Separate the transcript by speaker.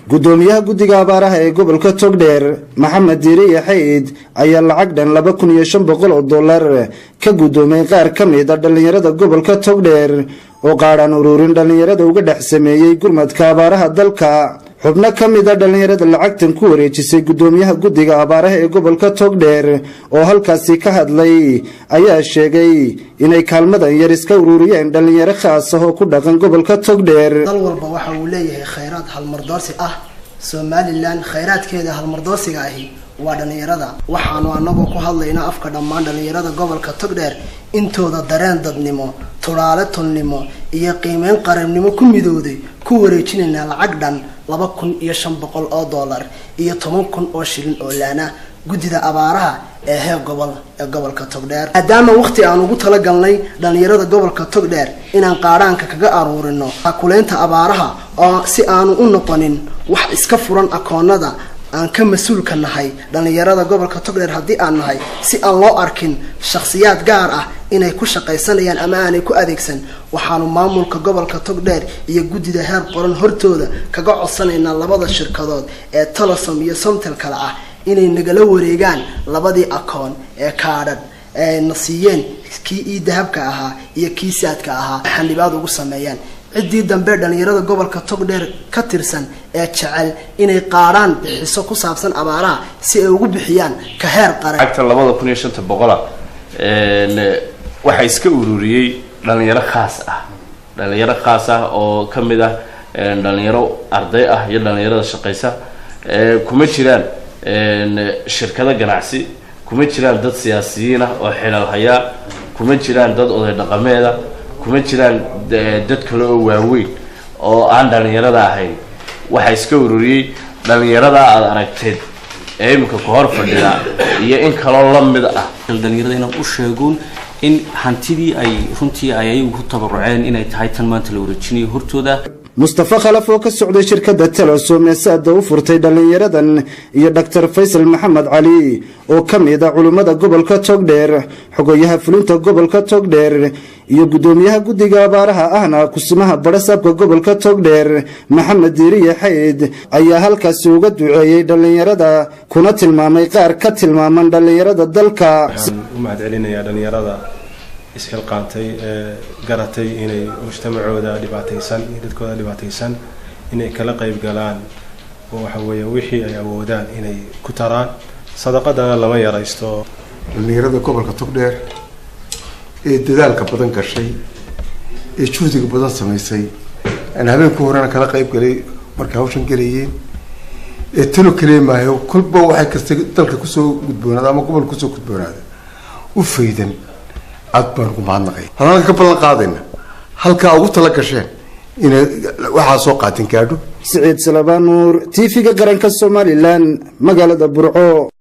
Speaker 1: Gudoomiyaha guddiga abaaraha ee gobolka Togdheer, Maxamed Diiriye Xayd, ayaa lacag dhan $2,500 ka guddoomay qaar ka mid a dhallinyarada gobolka Togdheer oo qaadhaan ururin dhallinyarada uga dhex sameeyey gurmadka abaaraha dalka. Xubno ka mid a dhallinyarada lacagtan ku wareejisay gudoomiyaha guddiga abaaraha ee gobolka Togdheer oo halkaasi ka hadlay ayaa sheegay inay kaalmadan yar iska ururiyeen dhallinyaro khaas ah oo ku dhaqan gobolka Togdheer.
Speaker 2: Dal walba waxa uu leeyahay khayraad halmardoorsi ah. Somaliland khayraadkeeda halmardoorsiga ahi waa dhallinyarada. Waxaanu anagoo ku hadlaynaa afka dhammaan dhallinyarada gobolka Togdheer, intooda dareen dadnimo, turaale tolnimo iyo qiimeyn qarannimo ku midowday, ku wareejinaynaa lacag dhan $2,500 iyo 10,000 oo shilin oo laana guddida abaaraha ee heer gobol ee gobolka Togdheer, maadaama waqti aan ugu talagalnay dhallinyarada gobolka Togdheer inaan qaadhaanka kaga aruurino kuleynta abaaraha, oo si aanu u noqonin wax iska furan akoonada aan ka mas-uulka nahay dhallinyarada gobolka Togdheer haddii aan nahay, si aan loo arkin shakhsiyaad gaar ah inay ku shaqaysanayaan ama aanay ku adeegsan, waxaanu maamulka gobolka Togdheer iyo guddida heer qoran hortooda kaga codsanaynaa labada shirkadood ee Telesom iyo Somtel kale ah inay nagala wareegaan labadii akoon ee kaadhadh ee na siiyeen, kii ii dahabka ahaa iyo kii Saadka ahaa, xanibaad ugu sameeyaan. Ciddii dambe dhallinyarada gobolka Togdheer ka tirsan ee jecel inay qaadhaan bixiso ku saabsan abaaraha si ay ugu bixiyaan ka heer qaran.
Speaker 3: Lacagta 2,500-a waxaa iska ururiyey dhalinyaro khaas ah, dhalinyaro khaas ah oo ka mid ah dhalinyaro arday ah iyo dhalinyarada shaqaysa. Kuma jiraan shirkado ganacsi, kuma jiraan dad siyaasiyiin ah oo xilal hayaa, kuma jiraan dad oday dhaqameeda, kuma jiraan dad kale oo waaweyn oo aan dhalinyarada ahayn. Waxaa iska ururiyey dhalinyarada aada aragteed ee iminka ku hor fadhida iyo in kaloo la mid ah.
Speaker 4: Dhalinyarada inaan u sheegoon in hantidii ay runtii ay ayagu ku tabaruceen inay tahay tan maanta la wareejinayo hortooda.
Speaker 1: Mustafa Khalaf oo ka socday shirkadda Telesom ee saada u furtay dhallinyaradan iyo Dhaktar Faysal Maxamed Cali oo ka mid a culimmada gobolka Togdheer, xogayaha fulinta gobolka Togdheer iyo guddoomiyaha guddiga abaaraha ahna kusimaha badhasaabka gobolka Togdheer, Maxamed Diiriye Xayd, ayaa halkaasi uga duceeyey dhallinyarada kuna tilmaamay qaar ka tilmaaman dhallinyarada dalka.
Speaker 5: Waxaan u mahad celinayaa dhallinyarada isxilqaantay ee garatay inay mujtamacooda dhibaataysan iyo dadkooda dhibaataysan inay kala qayb galaan, oo waxa weeye wixii ay awoodaan inay ku taraan. Sadaqadana lama yaraysto.
Speaker 6: Dhallinyarada gobolka Togdheer ee dadaalka badan gashay ee juhdiga badan samaysay, aan habeenkii horena kala qayb galay markay hawshan gelayeen, ee talo kaliya maayo, kolba waxay kasta dalka kusoo gudboonaada ama gobolka kusoo gudboonaada u faydan, aad baan ugu mahadnaqay. Haddaan ka ballan qaadayna halkaa ugu tala gasheen inay waxaa soo qaatin gaadho.
Speaker 1: Siciid Salabaan Nuur, TV-ga qaranka Somaliland, magaalada Burco.